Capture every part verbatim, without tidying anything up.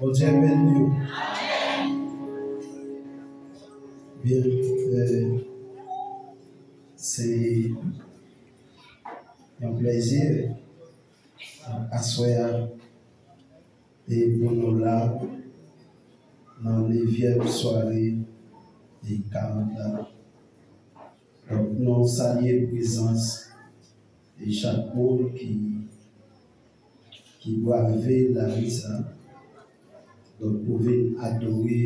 Bondye beni w. Byen, eh, se yon plezi aswè a e pou nou la nan nevyèm sware e karant la. Donk, nou salye prezans e chak moun ki, ki brave lari sa. Donk, pou vin adore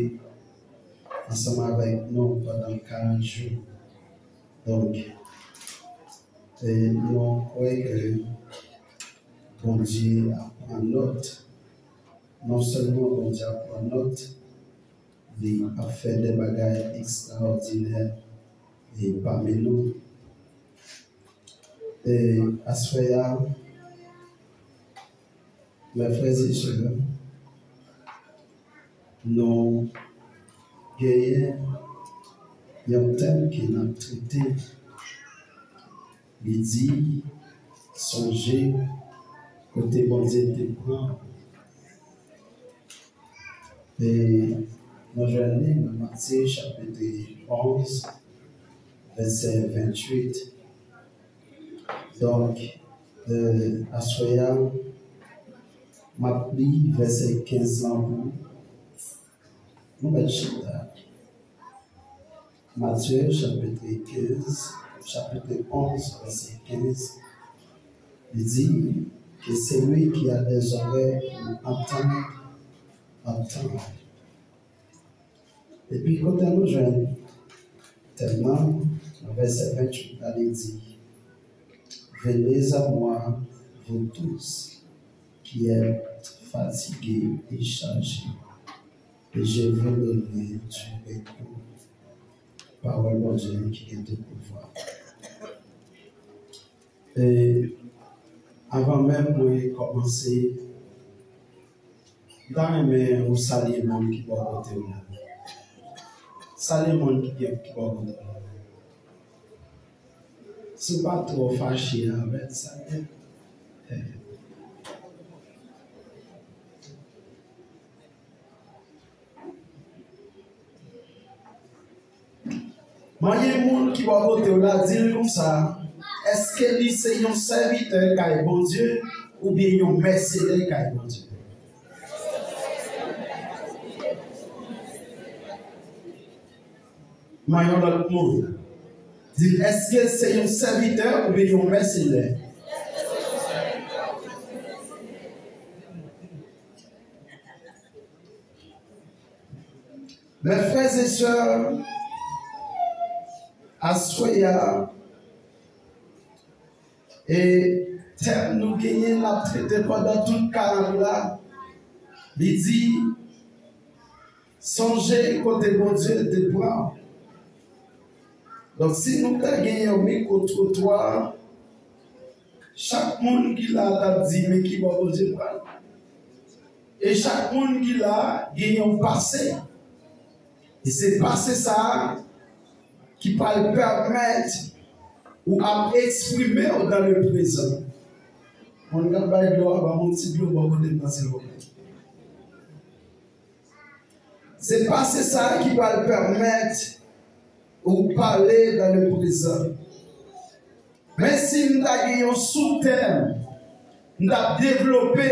ansanm avèk nou pandan karant jou. Donk, e nou kwè ke Bondye ap pran nòt. Non sèlman Bondye ap pran nòt, li ap fè de bagay ekstraòdinè e pami nou. E aswè a, mè frè e sè, nou genyen yon tèm ke n ap trete. Li di, sonje kote Bondye te pran w. E nou jwenn li nan Matye chapit onz, vèsè venntuit. Donk, eh, aswè a, m ap li vèsè kenz lan pou nou. Nou mèt chita. Matye chapit kenz, chapit onz, vèsè kenz. Li di, que celui qui a des oreilles pour entendre, entende. Epi kote nou jwenn tèm nan, nan vèsè venntuit la, li di, venez à moi, vous tous qui êtes fatigués et chargés, et je vous donnerai du repos. Pawòl Bondye ki gen tout pouvwa. E avan menm mwen kòmanse, m ta renmen ou salye moun ki bò kote w la. Salye moun ki gen, ki bò kote w la. Si w pa twò fache avè l, salye l. Manyen moun ki bò kote w la, di l konsa, èske li se yon sèvitè kay Bondye oubyen yon mèsenè kay Bondye? Manyen yon lòt moun, di l, èske se yon sèvitè oubyen yon mèsenè? Mè frè e sè, aswè a, e tèm nou genyen n ap trete pandan tout karant la, li di, sonje kote Bondye te pran w. Donk, si nou ta gen yon mikwo twotwa, chak moun ki la t ap di, men ki bò Bondye pran l. E chak moun ki la gen yon pase. E se pase sa a ki pral pèmèt ou ap eksprime w dans le présent. Moun k ap bay dlo a, ban m yon ti dlo bò kote m nan, silvouplè. Se pase sa a ki pral pèmèt ou pale dans le présent. Men si m ta gen yon soutèm, m t ap devlope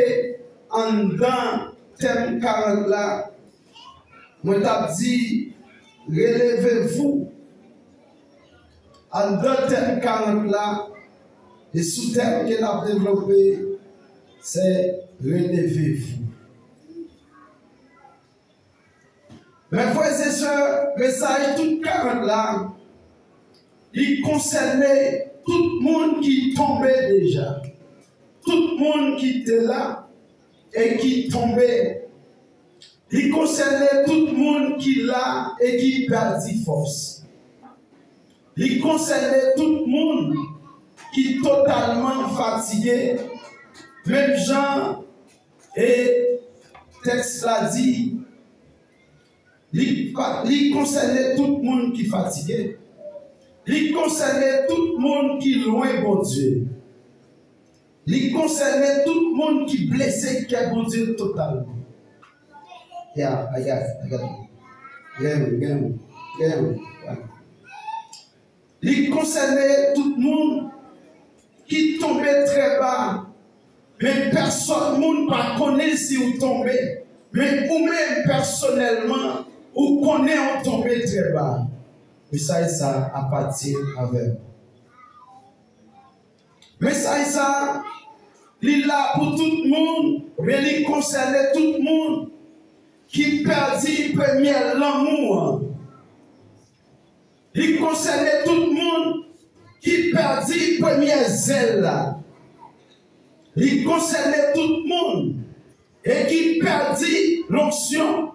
anndan tèm karant la, mwen t ap di, relevez-vous. Anndan tèm karant la, e soutèm ke n ap devlope, se relevez-vous. Mè frè e sè, mesaj tout karant la, li konsène tout moun ki tonbe deja. Tout moun ki te la e ki tonbe. Li konsène tout moun ki la e ki pèdi fòs. Li konsène tout moun ki totalman fatige, menm jan e tèks la di, li pa, li konsène tout moun ki fatige. Li konsène tout moun ki lwen Bondye. Li konsène tout moun ki blese kè Bondye totalman. Yeah, I got it, I got it. Gen, gen, gen. Li konsène tout moun ki tonbe trè ba, men pèsòn moun pa konnen si w tonbe. Men ou menm pèsonèlman, ou konnen w tonbe trè ba. Mesaj sa a apatyen avè w. Mesaj sa a, li la pou tout moun, men li konsène tout moun ki pèdi premye lanmou an. Li konsène tout moun ki pèdi premye zèl la. Li konsène tout moun e ki pèdi lonksyon.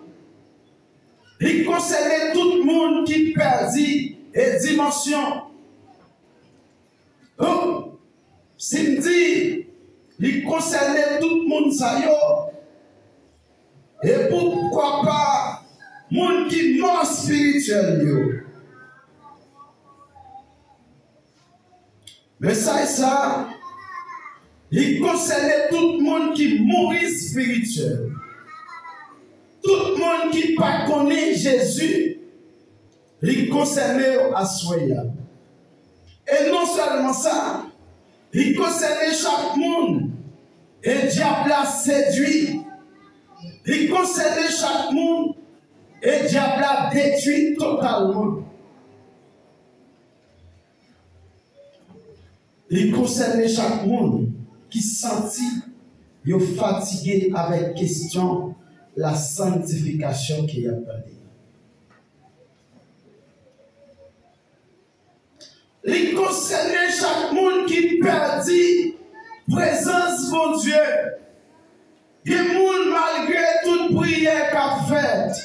Li konsène tout moun ki pèdi e dimansyon. Donk, si m di li konsène tout moun sa yo, e poukwa pa moun ki mò espirityèl yo. Mesaj sa a, li konsène tout moun ki mouri espirityèl. Tout moun ki pa konnen Jezi, li konsène yo aswè a. E non sèlman sa, li konsène chak moun e dyab la sedui. Li konsène chak moun e dyab la detwi totalman. Li konsène chak moun ki santi yo fatige avèk kesyon la sanktifikasyon ke y ap pale. Li konsène chak moun ki pèdi prezans Bondye. Gen moun, malgre tout priyè k ap fèt,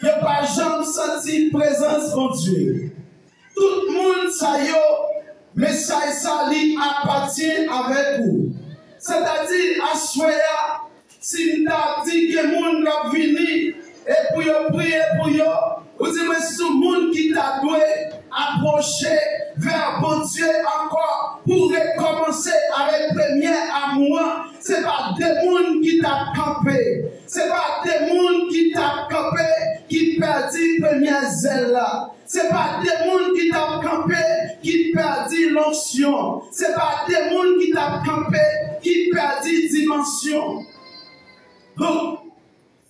yo pa janm santi prezans Bondye. Tout moun sa yo, mesaj sa li apatyen avèk ou. Sètadi, aswè a, si m ta di gen moun k ap vini e pou yo priye pou yo, ou di mwen sou moun ki ta dwe apwoche vè Bondye ankò pou rekòmanse avèk premye amou an. Se pa de moun ki t ap kanpe. Se pa de moun ki t ap kanpe ki pèdi premye zèl la. Se pa de moun ki t ap kanpe ki pèdi lonksyon. Se pa de moun ki t ap kanpe ki pèdi dimansyon. Donk,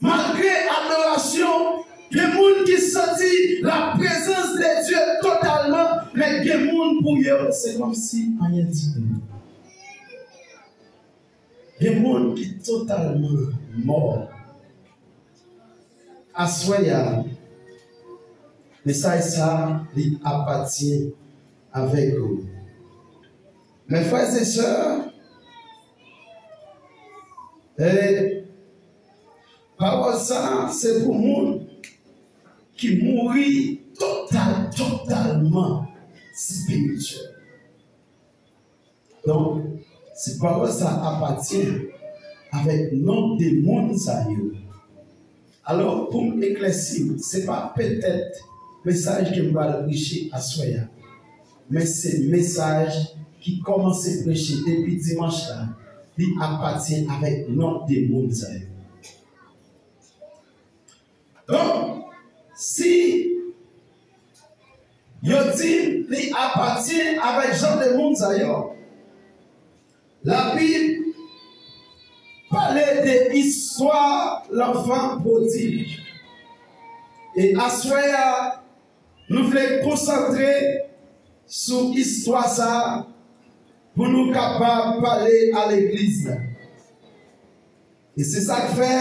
malgre adorasyon, gen moun ki santi la prezans de Dye totalman, men gen moun pou yo, se kòmsi anyen ditou. Gen moun ki totalman mò. Aswè a, mesaj sa a, li apatyen avèk ou. Mes frères et sœurs, e pawòl sa a, se pou moun ki mouri total, totalman espirityèl. Donk, si pawòl sa a apatyen avèk non de moun sa yo, alò, pou m eklèsi, se pa petèt mesaj ke m pral preche aswè a, men se mesaj ki kòmanse preche depi dimanch la, li apatyen avèk non de moun sa yo. Donk, si yo di li apatyen avèk jan de moun sa yo, Labib pale de istwa lanfan pwodig. E aswè a, nou vle konsantre sou istwa sa a pou nou kapab pale a legliz la. E se sa k fè,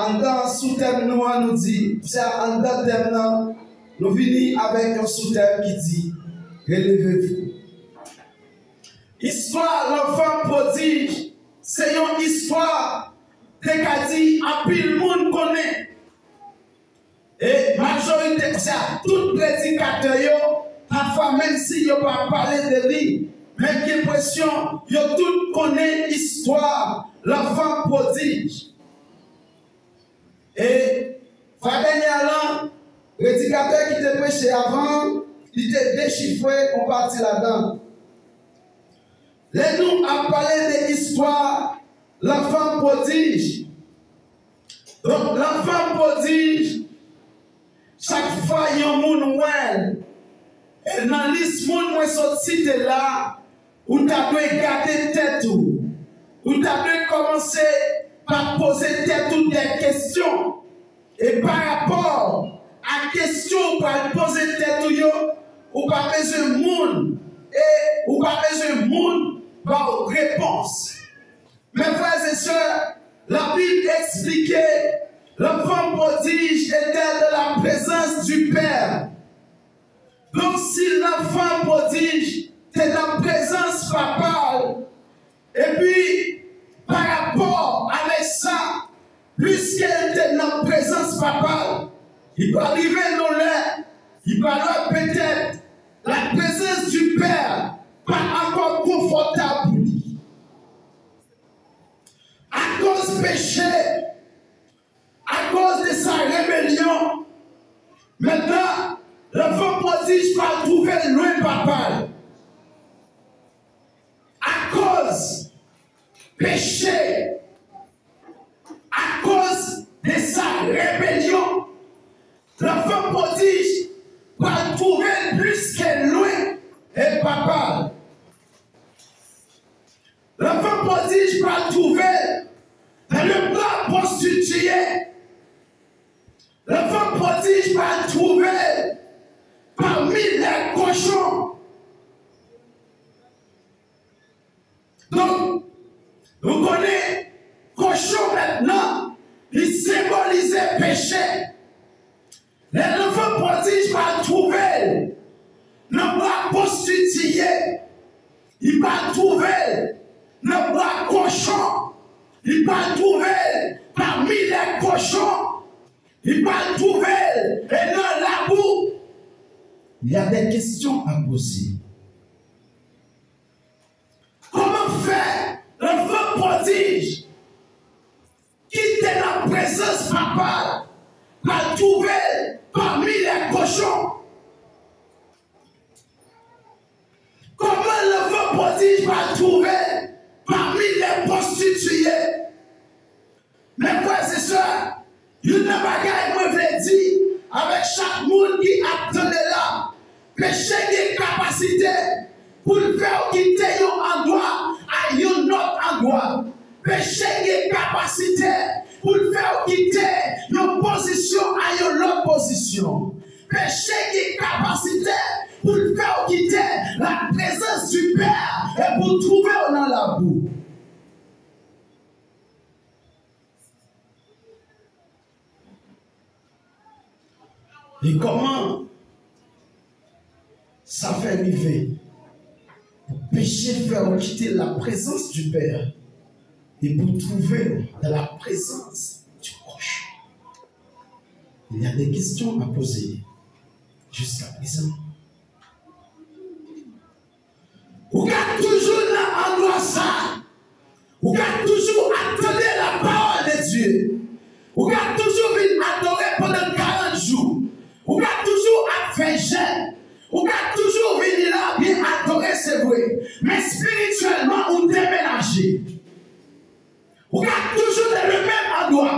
anndan soutèm nou an, nou di, se anndan tèm nan, nou vini avèk yon soutèm ki di, Relevez-vous. Istwa lanfan pwodig se yon istwa te ka di anpil moun konnen. E majorite, sa, tout predikatè yo, pafwa, menm si yo pa pale de li, men gen enpresyon yo tout konnen istwa lanfan pwodig. E fwa dènyè a lan, predikatè ki te preche avan, li te dechifre yon pati ladan. Lè nou ap pale de istwa lanfan pwodig, Donk, lanfan pwodij, chak fwa yon moun wè l, e nan lis moun mwen sot site la, ou ta dwe gade tèt ou. Ou ta dwe kòmanse pa poze tèt ou de kesyon. E pa rapò a kesyon ou pral poze tèt ou yo, ou pa bezwen moun, e ou pa bezwen moun ba w repons. Mes frères et sœurs, la Bible expliquait, l'enfant prodige était de la présence du Père. Donk, si lanfan pwodij te nan prezans papa l, epi, parapò avèk sa, pliske l te nan prezans papa l, li pral rive yon lè, li pral wè petèt la prezans di Pè pa ankò konfòtab pou li. Akoz peche, akoz de sa rebelyon, mentnan, lanfan pwodij pral twouve l lwen papa l. Akoz peche, akoz de sa rebelyon, lanfan pwodij pral twouve l plis ke lwen e papa l. Lanfan pwodij pral twouve l nan le bra pwostitiye. Lanfan pwodij pral twouve l pami lè kochon. Donk, nou konnen kochon mentnan, li senbolize peche. Lè lanfan pwodij pral twouve l nan bra pwostitiye, li pral twouve l nan bra kochon, li pral twouve l pami lè kochon, li pral twouve l e nan labou. Il y a des questions à poser. Kòman fè lanfan pwodij ki te nan prezans papa l pral twouve l pami lè kochon? Kòman lanfan pwodij pral twouve l pami lè pwostitiye? Mes frères et sœurs, youn nan bagay mwen vle di avèk chak moun ki ap tande la, peche gen kapasite pou l fè w kite yon andwa a yon lòt andwa. Peche gen kapasite pou l fè w kite yon pozisyon a yon lòt pozisyon. Peche gen kapasite pou l fè w kite la prezans di Pè e pou w twouve w nan labou. E kòman sa fè rive pou peche fè w kite la prezans di Pè e pou twouve w nan la prezans di kochon? Il y a des questions à poser jusqu'à présent. Ou ka toujou nan andwa sa. Ou ka toujou ap tande la parole de Dieu. Ou ka toujou vin adore pandan karant jou. Ou ka toujou ap fè jèn. Ou ka toujou vini la, vin adore, se vre. Men espirityèlman, ou demenaje. Ou ka toujou nan le menm andwa.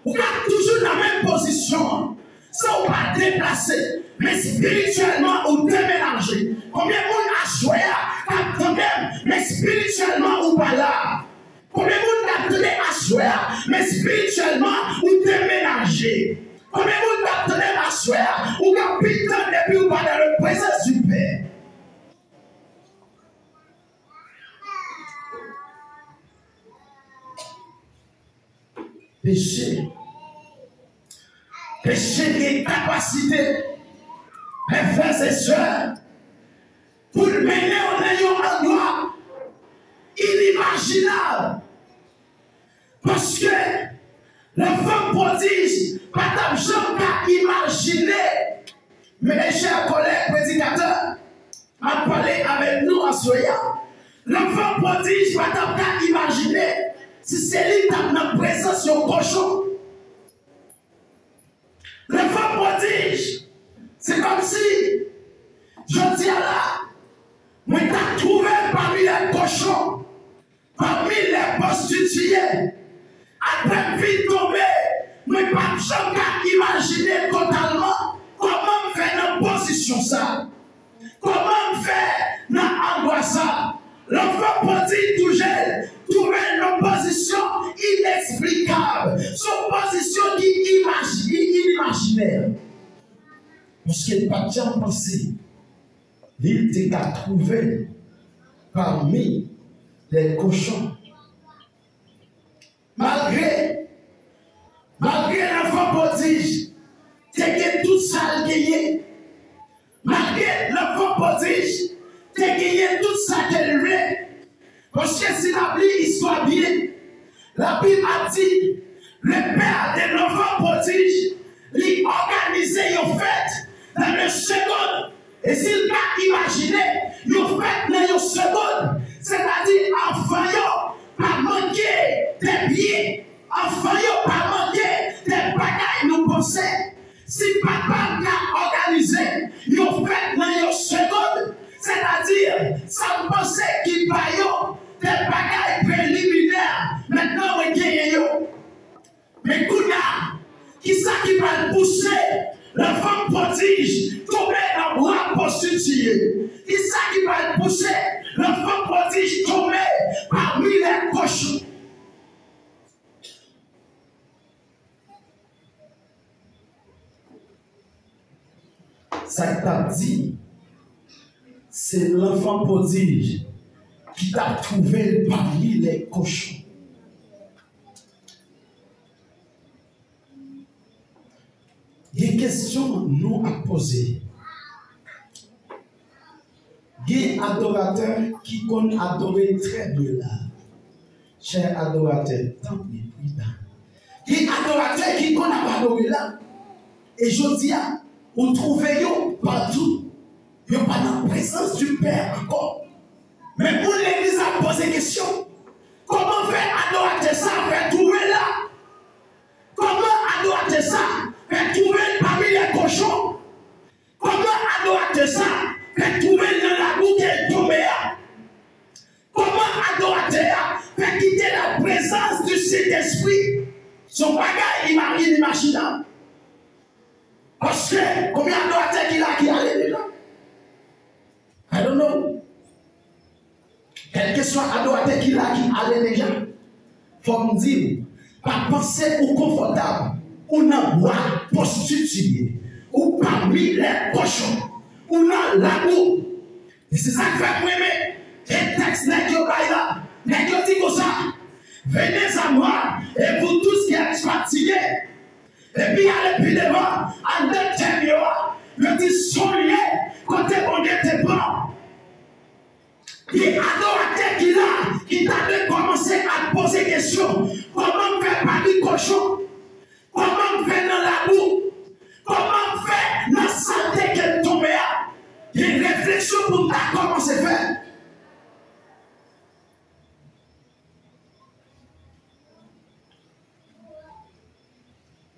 Ou ka toujou nan menm pozisyon an, san w pa deplase. Men espirityèlman, ou demenaje. Konbyen moun aswè a k ap tande m, men espirityèlman, ou pa la? Konbyen moun k ap tande aswè a, men espirityèlman, ou demenaje? Konbyen moun k ap tande m aswè a, ou k ap vin tande epi ou pa nan le prezans di Pè? Peche. Peche gen kapasite, mes frères et sœurs, pou l mennen w nan yon andwa inimajinab. Paske lanfan pwodij pa t ap janm ka imajine, mes chers collègues prédicateurs, ap pale avèk nou aswè a. Lanfan pwodij pa t ap ka imajine si se li k t ap nan prezans yon kochon. Lanfan pwodij, se kòmsi, jodi a la, mwen ta twouve l pami lè kochon, pami lè pwostitiye, apre m fin tonbe pa janm ka imajine totalman kòman m fè nan pozisyon sa. Kòman m fè nan angwas sa? Lanfan pwodig toujou twouve l nan pozisyon ineksplikab, sou pozisyon ki imaj-, inimajinè. Paske l pa t janm panse li te ka twouve l pami lè kochon. Malgre, malgre lanfan pwodij te gen tout sa l genyen, malgre lanfan pwodij te genyen tout sa ke l vle, paske si n ap li istwa byen, Labib ap di, le père de l'enfant prodige, li òganize yon fèt nan le segonn. E si n ka imajine yon fèt nan yon segonn, sètadi anfan yo pa manke de byen, anfan yo pa manke de bagay nou panse. Si papa m ka òganize yon fèt nan yon segonn, sètadi sa m panse ki ba yo de bagay preliminè, mentnan mwen genyen yo. Men kounye a, kisa ki pral pouse lanfan pwodij tonbe nan bwa pwostitiye? Kisa ki pral pouse lanfan pwodij tonbe pami lè kochon? Sa k t ap di, se lanfan pwodij ki t ap twouve l pami lè kochon. Gen kesyon nou ap poze. Gen adoratè ki konn adore trè byen la. Chè adoratè, tanpri, pridan. Gen adoratè ki konn ap adore la. E jodi a, ou twouve yo patou. Yo pa nan prezans di Pè ankò. Men moun legliz la poze kesyon, kòman fè adoratè sa fè twouve l la? Kòman adoratè sa fè twouve l pami lè kochon? Kòman adoratè sa fè twouve l nan labou ke l tonbe a? Kòman adoratè a fè kite la prezans di Sentespri? Se yon bagay ima-, inimajinab. Paske, konbyen adoratè ki la ki ale deja? I don't know. Kèlkeswa adoratè ki la ki ale deja, fò m di w, pa panse ou konfòtab, ou nan bwa pwostitiye, ou pami lè kochon, ou nan labou. E se sa k fè m renmen kèk tèks nèg yo bay la. Nèg yo di konsa, venez à moi, et vous tous qui êtes fatigués. Epi ale pi devan, anndan tèm yo a, yo di se yon lye kote Bondye te pran. Gen adoratè ki la, ki ta dwe kòmanse ap poze kesyon, kòman m fè pami kochon? Kòman m fè nan labou? Kòman m fè nan salte ke m tonbe a? Gen refleksyon pou m ta kòmanse fè.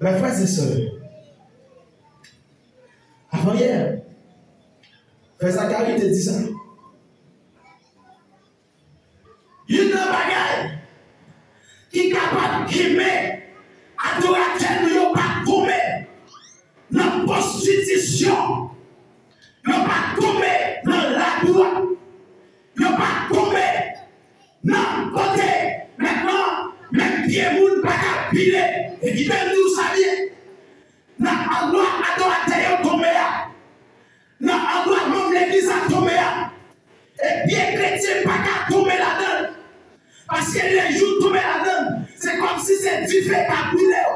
Mè frè e sè, avanyè, frè Zakari te di sa. Youn nan bagay ki kapab kenbe adoratè nou yo pa tonbe nan pwostitisyon, yo pa tonbe nan labou a, yo pa tonbe nan kote mentnan menm pye moun pa ka pile. E kite m di w sa byen, nan andwa adoratè yo tonbe a, nan andwa manm legliz la tonbe a, e pye kretyen pa ka tonbe ladan l. Paske lè jou tonbe ladan l, se kòmsi se dife k ap boule w.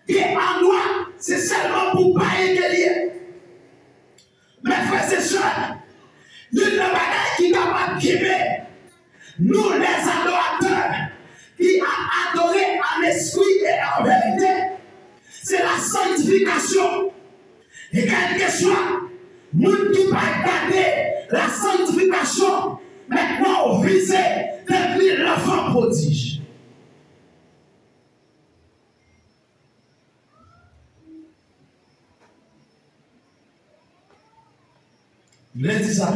Gen andwa, se sèlman pou payen ke l ye. Mè frè e sè, youn nan bagay ki kapab kenbe nou, les adorateurs, ki ap adore an espri e an verite, se la sanktifikasyon. E kèlkeswa moun ki pa gade la sanktifikasyon, mentnan w vize devni lanfan pwodij. M vle di sa.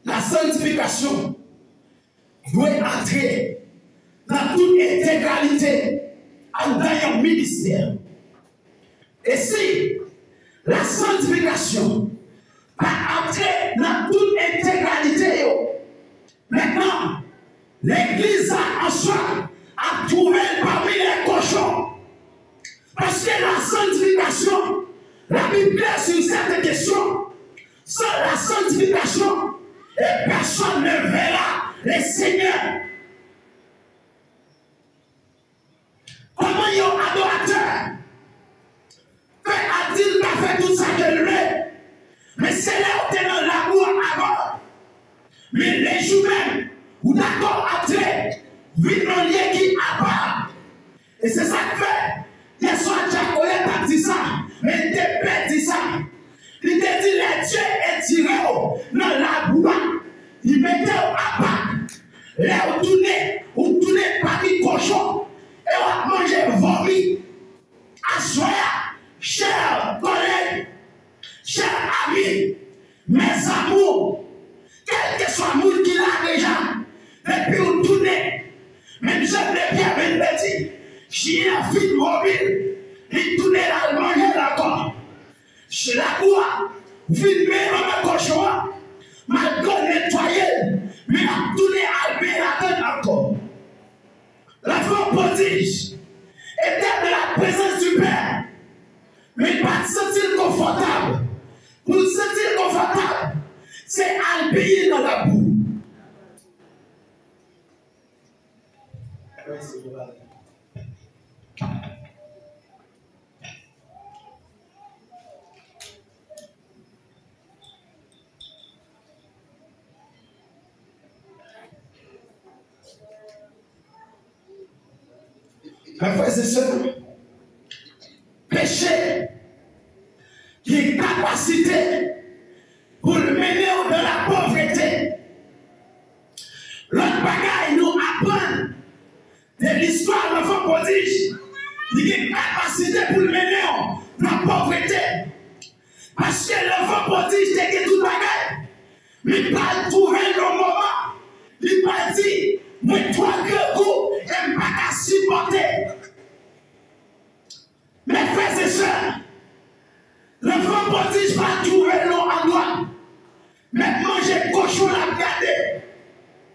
La sanktifikasyon dwe antre nan tout entegralite anndan yon ministè. E si lasantifikasyon pa antre nan tout entegralite yo, mentnan, legliz la an swa ap twouve l pami lè kochon. Paske lasantifikasyon, la Bible sur cette question, sans la sanctification, et personne ne verra le Seigneur. Kòman yon adoratè fè a di l ka fè tout sa ke l vle, men se lè w te nan labou an avan, men lejou menm, ou dakò antre, vin nan lye ki apa. E se sa k fè, yèswa Jack Oya t ap di sa, men l te pè di sa. Li te di, lè Dye etire w nan labou a, li mete w apa. Lè w tounen, ou tounen pami kochon, e w ap manje vomi. Aswè a, chè kòlèg, chè ami, mes amours, kèlkeswa moun ki la deja, depi w tounen, menm jan Lepyè vin te di, chyen an fin vomi l, li tounen l al manje l ankò. Labou a vin benyen manman kochon an, malgre w netwaye l, men l ap tounen al benyen ladan l ankò. L'enfant prodige était dans la présence du Père, men li pa t santi l konfòtab. Pou l santi l konfòtab, se al benyen nan labou. Mè frè e sè, peche gen kapasite pou l mennen w nan lapovrete. Lòt bagay nou aprann de listwa lanfan pwodij, li gen kapasite pou l mennen w nan povrete. Paske lanfan pwodij te gen tout bagay, men pral twouve l yon moman, li pral di, mwen twò grangou e m pa ka sipòte. Mè frè e sè, lanfan pwodij pa twouve l nan andwa. Mèt manje kochon l ap gade.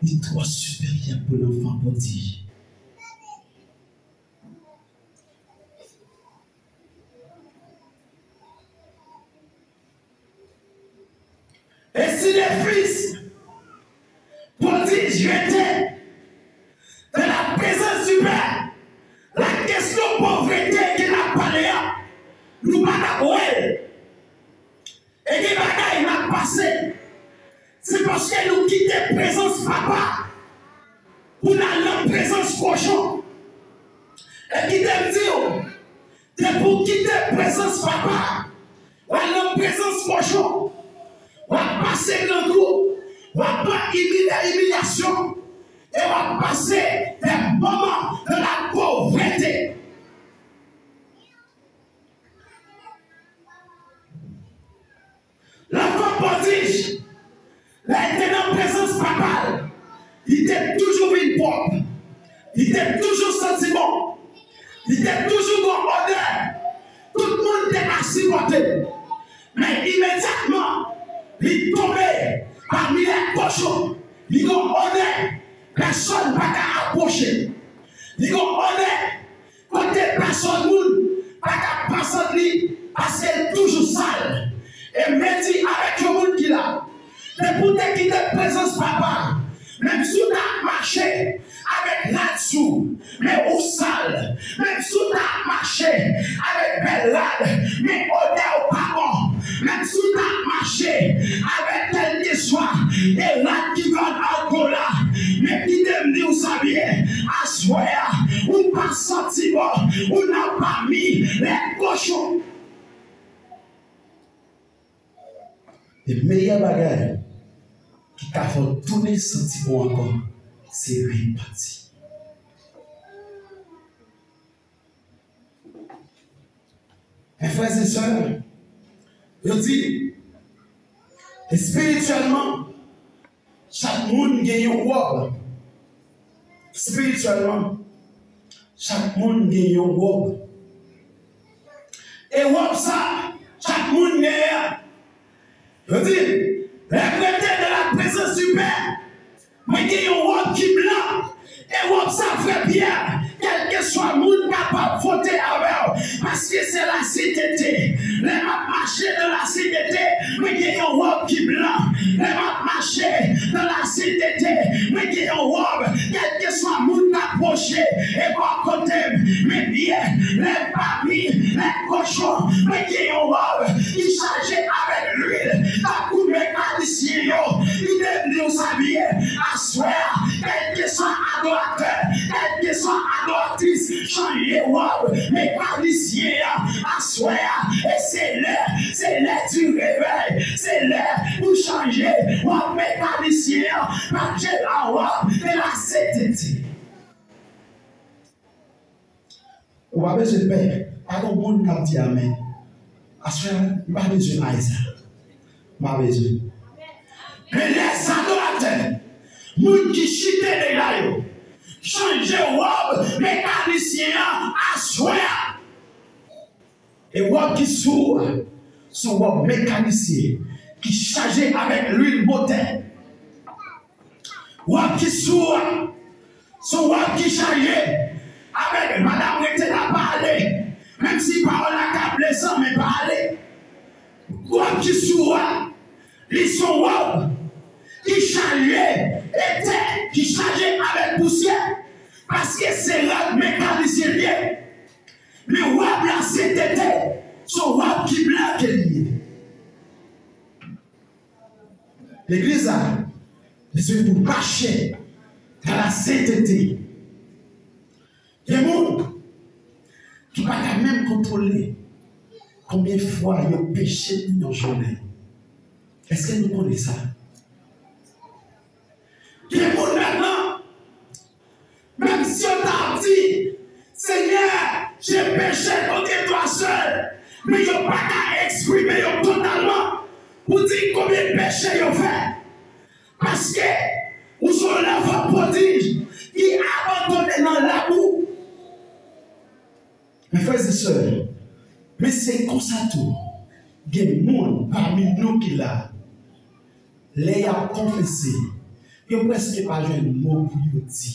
Li twò siperyè pou lanfan pwodij. E si le fils prodigue rete dans la présence du Père, la kesyon povrete ke n ap pale a, nou pa t ap wè l. E gen bagay n ap pase, se paske nou kite prezans Papa pou n al nan prezans kochon. E kite m di w, depi w kite prezans Papa, w al nan prezans kochon, w ap pase grangou, w ap pran imilya-, imilyasyon, e w ap pase de moman de la povrete. Lanfan pwodij, lè l te nan prezans papa l, li te toujou vin pwòp. Li te toujou santi bon. Li te toujou gon odè. Tout moun te ka sipòte l. Men imedyatman, li tonbe pami lè kochon. Li gon odè. Pèsonn pa ka apwoche l. Li gon odè kote pèsonn moun pa ka pa sant li, paske l toujou sal. E m redi avèk yon moun ki la, depi w te kite prezans Papa, menm si w ta ap mache avèk rad sou, men ou sal. Menm si w ta ap mache avèk bèl rad, men odè w pa bon. Menm si w ta ap mache avèk kèlkeswa de rad ki vann Angola, men kite m di w sa byen, aswè a, ou pa santi bon, ou nan pami lè kochon. E meyè bagay ki ka fè w tounen santi bon ankò, se repanti. Mè frè e sè, yo di, espirityèlman, chak moun gen yon wòb. Espirityèlman, Chak moun gen yon wòb. E wòb sa, chak moun genyen. Yo di, lè m rete dans la présence du Père, mwen gen yon wòb ki blan. E wòb sa, frè Pyè, kèlkeswa moun kapab fwote avè w, paske se lasentete. Lè m ap mache dans lasentete, mwen gen yon wòb ki blan. Lè m ap mache dans lasentete, mwen gen yon wòb, kèlkeswa moun k ap pwoche e bò kote m, men byen, lè m pami lè kochon, mwen gen yon wòb ki chaje avèk lwil, tankou mekanisyen yo. Kite m di w sa byen, aswè a, kèlkeswa adoratè, kèlkeswa adoratris, chanje wòb mekanisyen an aswè a. E se lè, se lè di revèy, se lè pou chanje wòb mekanisyen an, paske la wòb de la sentete. Ou pa bezwen pè. Pa gen moun k ap di amèn. Aswè a, m pa bezwen ay sa. M pa bezwen. Men lè adoratè, moun ki chite deja yo, chanje wòb mekanisyen an aswè a. E wòb ki sou ou a, se yon wòb mekanisyen ki chaje avèk lwil motè. Wòb ki sou ou a, se yon wòb ki chaje avèk madanm rete la pa ale. Menm si pawòl la ka blese, men pa ale. Wòb ki sou ou a, li se yon wòb ki chaje etè, ki chaje avèk pousyè. Paske se rad mekanisyen l ye. Men wòb la sentete, se yon wòb ki blan ke li ye. Legliz la bezwen pou mache dans la sentete. Gen moun ki pa ka menm kontwole konbyen fwa yo peche nan yon jounen. Èske nou konnen sa? Gen moun mentnan, menm si yo ta di, Seigneur, j'ai péché contre toi seul, men yo pa ka eksprime yo totalman pou di konbyen peche yo fè. Paske ou se yon lanfan pwodij ki abandone nan labou. Men frè e sè, men se konsa tou, gen moun pami nou ki la, lè y ap konfese, yo prèske pa jwenn mo pou yo di.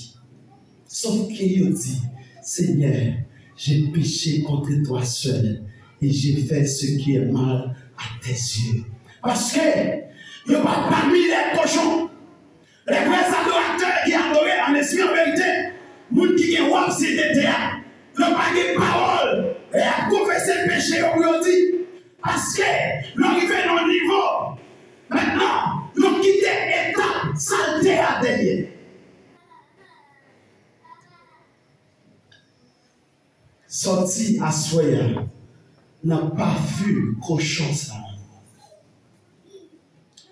Sof ke yo di, Seigneur, j'ai péché contre toi seul et j'ai fait ce qui est mal à tes yeux. Paske yo pa pami lè kochon. Lè vrè adoratè ki adore an espri an verite, moun ki gen wòb sentete a, yo pa gen pawòl, lè y ap konfese peche yo pou yo di. Paske yo rive nan yon nivo, mentnan, yo kite etap salte a dèyè. Sòti aswè a nan pafim kochon sa a.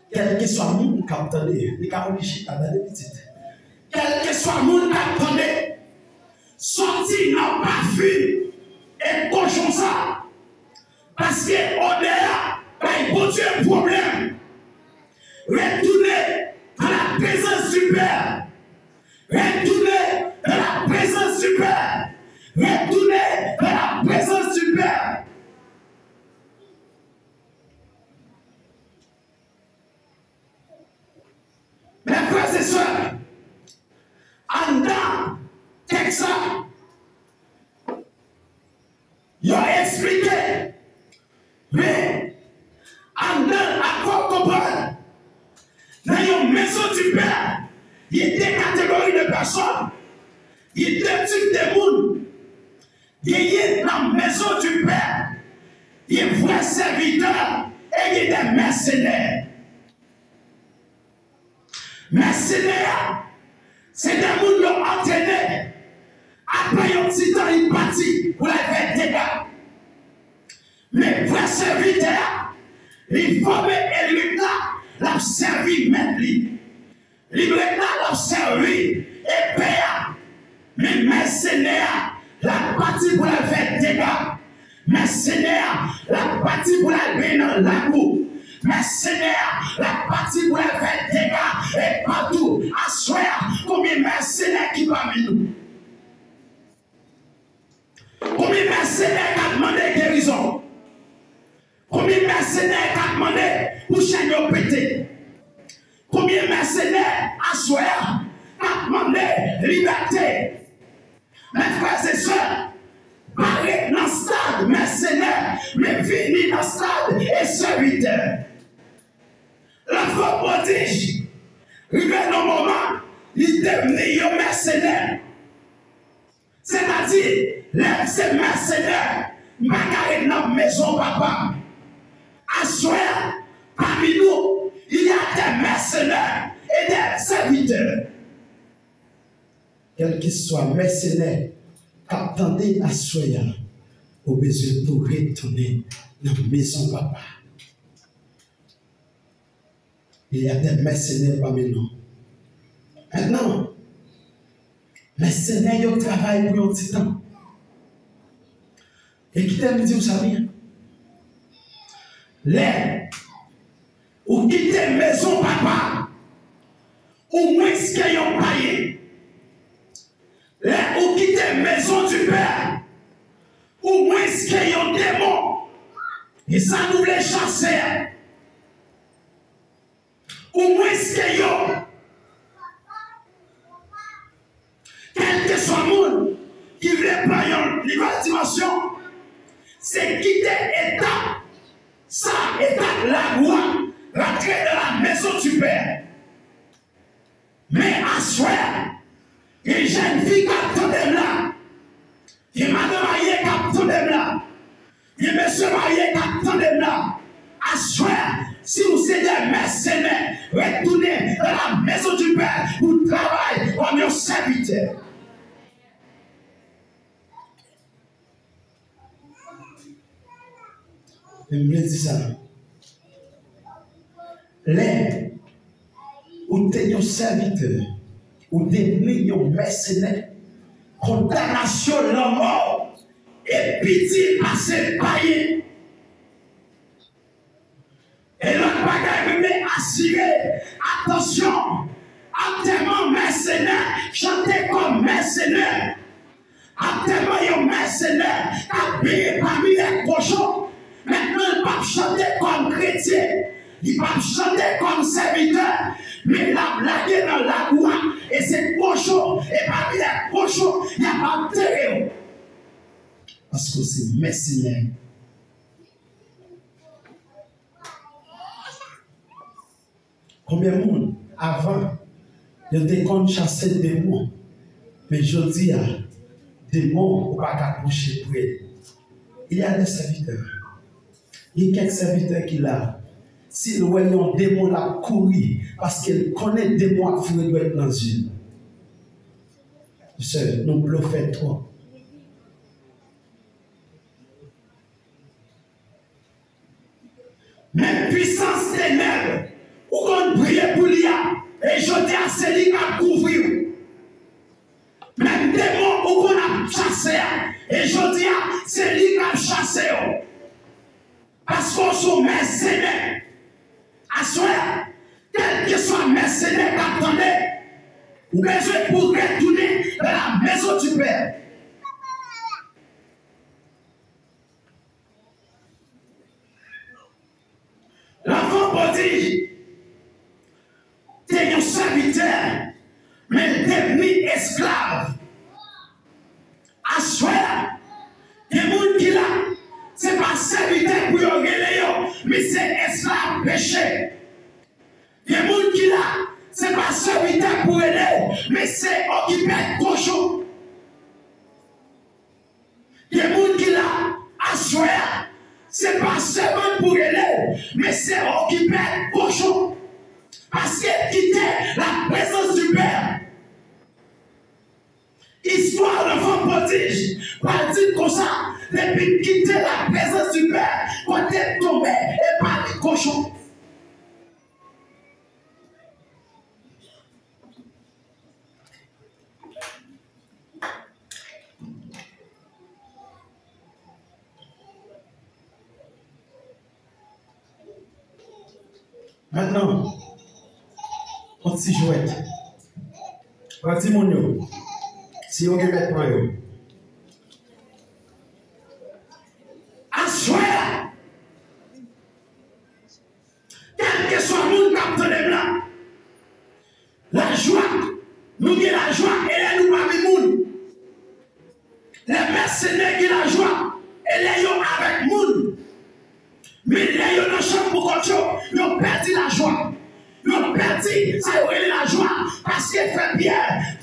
Kèlkeswa moun k ap tande, li ka oblije pa tande pitit. Kèlkeswa moun k ap tande, sòti nan pafim e kochon sa a. Paske odè a bay Bondye pwoblèm. Retourne dans la présence du Père. Retourne dans la présence du Père. Retourne dans la présence du Père. Mes frères et sœurs, anndan tèks sa, yo eksplike, men anndan l, apre w konprann, nan yon maison du Père, gen de kategori de pèsòn, gen de tip de moun. Genyen nan maison du Père, gen vrè sèvitè e gen de mèsenè. Mèsenè a, se de moun yo antrene. Apre yon ti tan, li pati pou l al fè dega. Men vrè sèvitè a, li fòme elit la, l ap sèvi mèt li. Li ret la, l ap sèvi epe a. Men mèsenè a, l ap pati pou l al fè dega. Mèsenè a, l ap pati pou l al benyen nan lakou. Mèsenè a, l ap pati pou l al fè dega e patou. Aswè a, konbyen mèsenè ki pami nou? Mèsenè k ap mande gerizon? Konbyen mèsenè k ap mande pou chèn yo pete? Konbyen mèsenè aswè a k ap mande libète? Men frè e sè, pa ret nan stad mèsenè, men vini nan stad e sèvitè. Lanfan pwodij rive nan moman li devni yon mèsenè. Sètadi, lè m se mèsenè, m pa ka ret nan mezon papa m. Aswè a, pami nou, il y a des mercenaires et des serviteurs. Kèlkeswa mèsenè k ap tande aswè a, ou bezwen pou retounen nan mezon papa. Il y a des mercenaires parmi nous. Mentnan, mèsenè yo travay pou yon ti tan. E kite m di w sa byen. Lè ou kite mezon papa, ou mwens ke yon payen. Lè ou kite maison du Père, ou mwens ke yon demon. E sa nou vle chase a. Ou mwens ke yo. Kèlkeswa moun ki vle pran yon nouvèl dimansyon, se kite etap sa, etap lagou a, rantre nan la maison du Père. Men aswè a, gen jèn fi k ap tande m la, gen madanm marye k ap tande m la, gen mesye marye k ap tande m la. Aswè a, si w se de mèsenè, retounen dans la maison du Père pou travay kòm yon sèvitè. Men m vle di sa. Lè ou te yon sèvitè, ou devni yon mèsenè, kondanasyon lanmò e pi di pase payen. E lòt bagay, mwen vle asire, atansyon, antèman mèsenè, chante kòm mèsenè. Antèman yon mèsenè k ap benyen pami lèt kochon. Mentnan, l p ap chante kòm kretyen, li p ap chante kòm sèvitè, men l ap lage nan lagou a, e se kochon, e pami lèt kochon, y ap antere w. Paske w se mèsenè. Konbyen moun, avan, yo te konn chase demon, men jodi a, demon, ou pa ka pwoche pre l. Il y a des serviteurs. Gen kèk sèvitè ki la, si l wè yon demon, l ap kouri, paske l konnen demon ap foure dwèt nan zye l. Sè, nou blofè twòp. Men pwisans tenèb ou konn priye pou li a, e jodi a se li k ap kouvri w. Menm demon ou konn ap chase a, e jodi a se li k ap chase w. Paske w se yon mèsenè. Aswè a, kèlkeswa mèsenè k ap tande, ou bezwen pou retounen dans la maison du Père. Lanfan pwodij te yon sèvitè, men l devni esklav. Aswè a, gen moun ki la, se pa sèvitè pou yo rele yo, men se esklav peche. Gen moun ki la, se pa sèvitè pou rele w, men se okipè kochon. Gen moun ki la, aswè a, se pa sèvant pou rele w, men se okipè kochon. Paske kite la présence du Père. Istwa lanfan pwodij pral di n konsa, depi n kite la présence du Père, kote n tonbe, e pami kochon. Mentnan, yon ti jwèt. Pran timoun yo. Si yo gen mèt, pran yo. Senyè gen lajwa, e lè yo avèk moun, men lè yo nan chanm pou kont yo, yo pèdi lajwa. Yo pèdi sa yo rele lajwa, paske frè Pyè,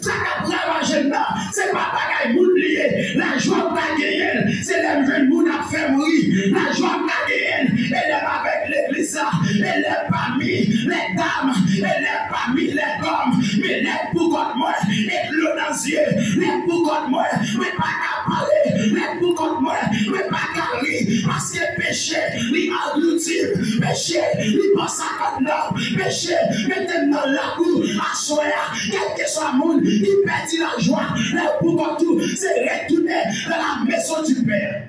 sa k ap ravaje m nan, se pa bagay moun li ye. Lajwa m ka genyen l, se lè m jwenn moun ap fè m ri. Lajwa m ka genyen l, e lè m avèk legliz la, e lè pami lèdam, e lè pami lèdòm, men lè pou kont mwen, e dlo nan zye, lè pou kont mwen, mwen pa ka pale, lè pou kont mwen, mwen pa ka ri, paske peche, li anglouti m, peche, li panse anndan m, peche, mete m nan labou, aswè a, kèlkeswa moun ki pèdi lajwa, lè pou kont ou, se retounen dans la maison du Père.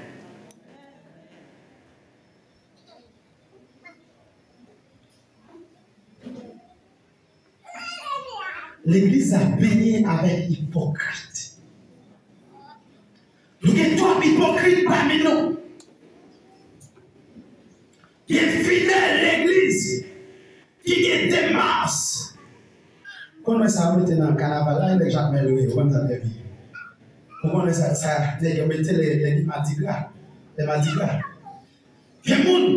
Legliz la benyen avèk ipokrit. Nou gen twòp ipokrit pami nou. Gen fidèl legliz ki gen de mas. Ou konn wè sa yo mete nan kanaval la, nèg Jakmèl yo ye, ou konn sa nèg yo ye. Ou konn wè sa, sa nèg yo mete lè, lè gen madigra, lè madigra. Gen moun,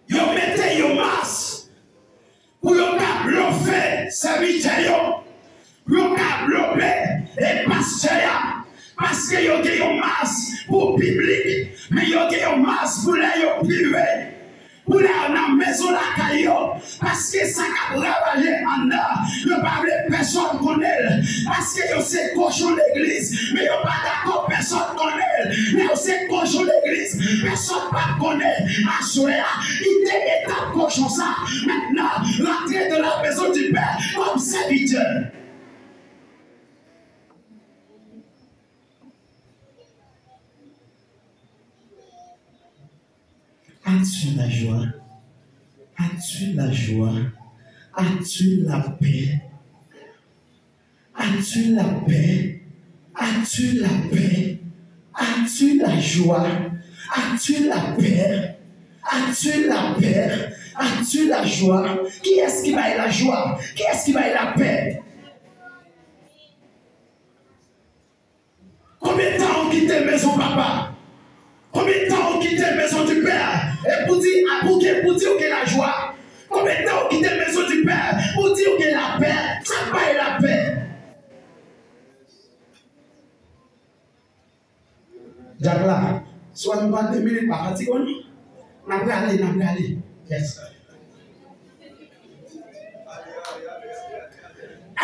yo mete yon mas pou yo ka blofe sèvitè yo, pou yo ka blofe e pastè a, paske yo gen yon mas pou piblik, men yo gen yon mas pou lè yo prive, pou lè yo nan mezon lakay yo, paske sa k ap ravaje anndan, yo pa vle pèsonn konnen l, paske yo se kochon legliz, men yo pa dakò pèsonn konnen l. Lè yo se kochon legliz, pèsonn p ap konnen. Aswè a, kite etap kochon sa. Mentnan, rantre dans la maison du Père kòm sèvitè. As-tu la joie? As-tu la joie? As-tu la paix? As-tu la paix? As-tu la paix? As-tu la joie? As-tu la paix? As-tu la paix? As-tu la joie? Kiyès ki bay lajwa? Kiyès ki bay lapè? Konbyen tan ou kite mezon papa? Konbyen tan ou kite maison du Père? E pou di, a, pou gen, pou di ou gen lajwa? Konbyen tan ou kite maison du Père? Pou di ou gen lapè? Sa k bay lapè? Dyak la, si w ap pran de minit, pa fatige w non. N ap rale, n ap rale. Yes.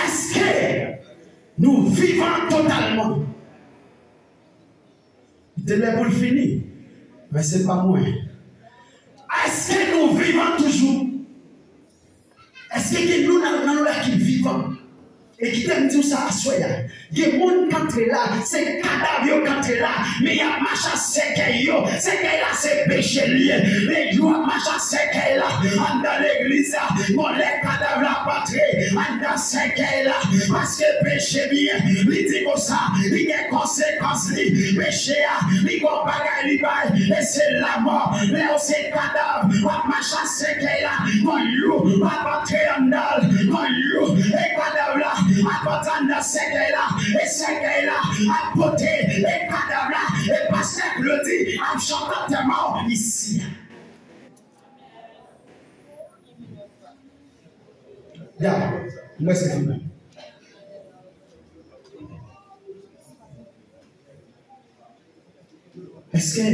Èske nou vivan totalman? Li te lè pou l fini, men se pa mwen. Èske nou vivan toujou? Èske gen nou nan, nan nou la ki vivan? E kite m di w sa aswè a. Gen moun k antre la, se kadav yo k antre la, men y ap mache ak sèkèy yo. Sèkèy la se peche l ye. Men yo ap mache ak sèkèy la anndan legliz la. Bon, lè kadav la ap antre anndan sèkèy la, paske peche byen, li di konsa, li gen konsekans li. Peche a, li gon bagay li bay, e se lanmò. Lè w se kadav, w ap mache ak sèkèy la. Gon you ap antre anndan l. Gon you, e kadav la ap antre anndan sèkèy la. E sèkèy la ap pote, e kadav la, e pastè Claudy ap chante antèman w isi a. Ya, m prèske fini. Èske,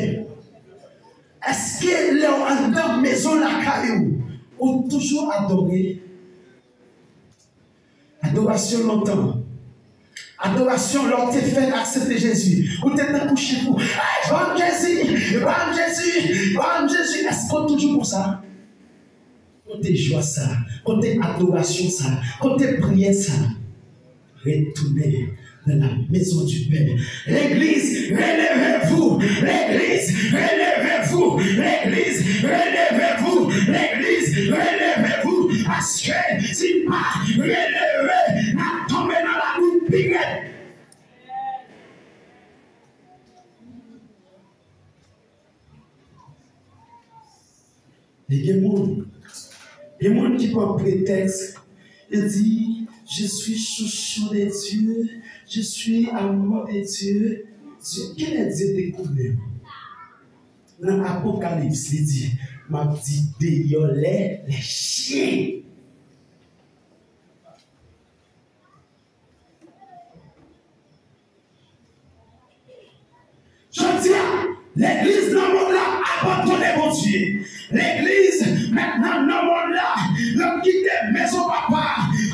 èske lè w anndan mezon lakay ou, ou toujou adore? Adorasyon lontan. Adorasyon lè w te fèk aksepte Jezi. Ou te tankou chif ou. Ay, ban m Jezi, ban m Jezi, ban m Jezi. Èske w toujou konsa? Kote jwa sa? Kote adorasyon sa? Kote priyè sa? Retourner dans la maison du Père. Legliz, relevez-vous. Legliz, relevez-vous. Legliz, relevez-vous. Legliz, relevez-vous. Paske si n pa releve, n ap tonbe nan labou pi rèd. E gen moun, gen moun ki pran pretèks, yo di, Je suis chouchou de Dieu, je suis amour de Dieu. Dieu, kilè Dye te konnen w? Nan Apokalips, li di, m ap di deyò lè, lè chyen. Jodi a, legliz nan mond la abandone Bondye. Legliz mentnan nan mond la, yo kite mezon papa.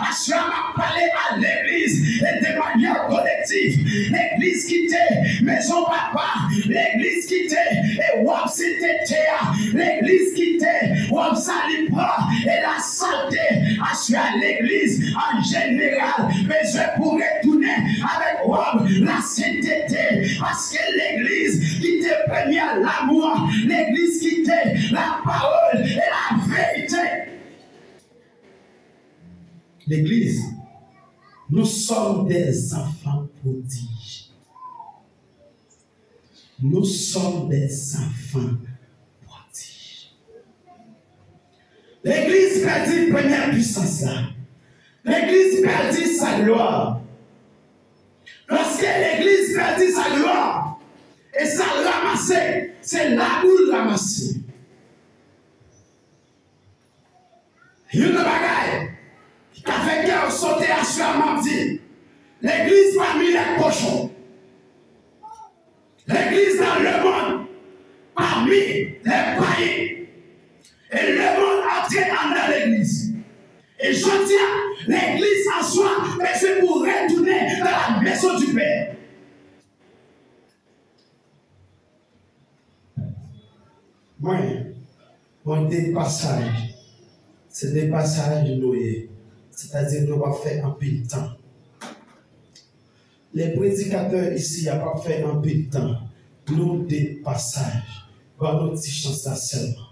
Aswè a, m ap pale a legliz e de manyè kolektif. Legliz kite mezon papa. Legliz kite e wòb sentete a. Legliz kite wòb sa li pran e lasalte. Aswè a, legliz an jeneral bezwen pou retounen avèk wòb lasentete, paske legliz kite premye lanmou an, legliz kite lapawòl e laverite. Legliz, nous sommes des enfants prodiges. Nous sommes des enfants prodiges. Legliz pèdi premyè pwisans la. Legliz pèdi sa glwa. Lòske legliz pèdi sa glwa, e sa l ranmase, se labou l ranmase. Youn nan bagay ki ka fè kè w sote aswè a, m ap di, legliz pami lè kochon. Legliz nan lemonn pami lè payen. E lemonn antre anndan legliz. E jodi a, legliz aswè a bezwen pou retounen dans la maison du Père. Mwen, mwen de pasaj. Se de pasaj nou ye. Sètadi nou p ap fè anpil tan. Lè predikatè isi a p ap fè anpil tan. Nou de pasaj. Ban nou ti chans la sèlman.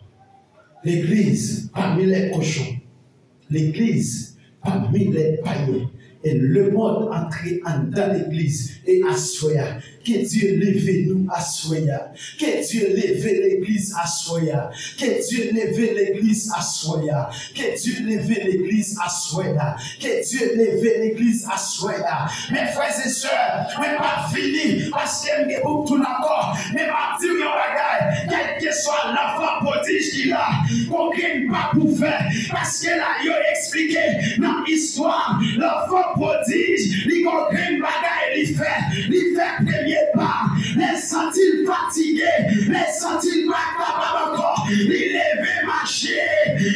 Legliz pami lè kochon. Legliz pami lè payen. E lemonn antre anndan legliz. E aswè a, ke Dye leve nou aswè a. Ke Dye leve legliz aswè a. Ke Dye leve legliz aswè a. Ke Dye leve legliz aswè a. Ke Dye leve legliz aswè a. Men frè e sè, mwen p ap vini paske m gen pou m tounen ankò. Men m ap di w yon bagay, kèlkeswa lanfan pwodij ki la, gon grenn pa pou fè. Paske la, yo eksplike nan istwa, lanfan pwodij, li gon grenn bagay li fè. Li fè premye pa. Lè l santi l fatige, lè l santi l pa kapab ankò, li leve mache.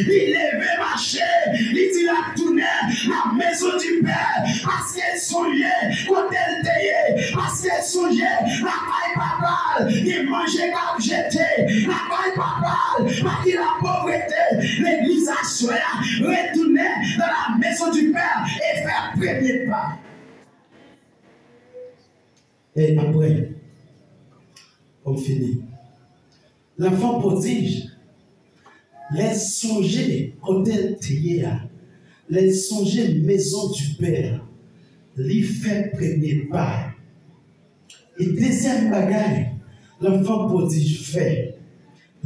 Li leve mache. Li di l ap tounen la maison du Père. Paske l sonje kote l te ye. Paske l sonje lakay papa l gen manje k ap jete. Lakay papa l pa gen lapovrete. Legliz aswè a, retounen dans la maison du Père e fè premye pa. E apre, pou m fini, lanfan pwodij, lè l sonje kote l te ye a, lè l sonje maison du Père, li fè premye pa. E dezyèm bagay lanfan pwodij fè,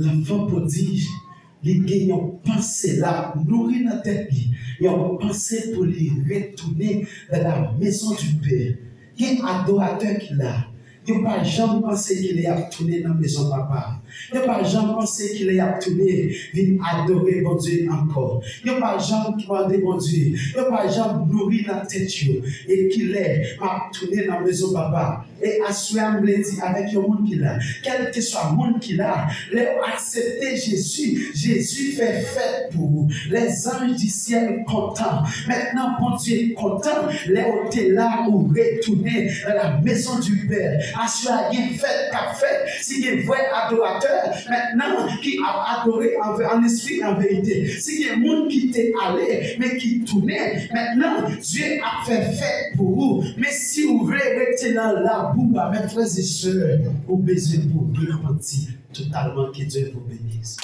lanfan pwodij, li gen yon panse l ap nouri nan tèt li, yon panse pou li retounen dans la maison du Père. Gen adoratè ki la, yo pa janm panse kilè y ap tounen nan mezon papa. Yo pa janm panse kilè y ap tounen vin adore Bondye ankò. Yo pa janm mande Bondye, yo pa janm nouri nan tèt yo, e kilè m ap tounen nan mezon papa. E aswè a, m vle di avèk yon moun ki la, kèlkeswa moun ki la, lè w aksepte Jezi, Jezi fè fèt pou ou. Lèzanj di syèl kontan. Mentnan, Bondye kontan lè w te la, ou retounen dans la maison du Père. Aswè a, gen fèt k ap fèt. Si gen vrè adoratè mentnan ki ap adore an, an espri, an verite. Si gen moun ki te ale, men ki tounen, mentnan, Dye ap fè fèt pou ou. Men si w vle rete nan labou a, men frè e sè, ou bezwen pou repanti totalman. Que Dieu vous bénisse.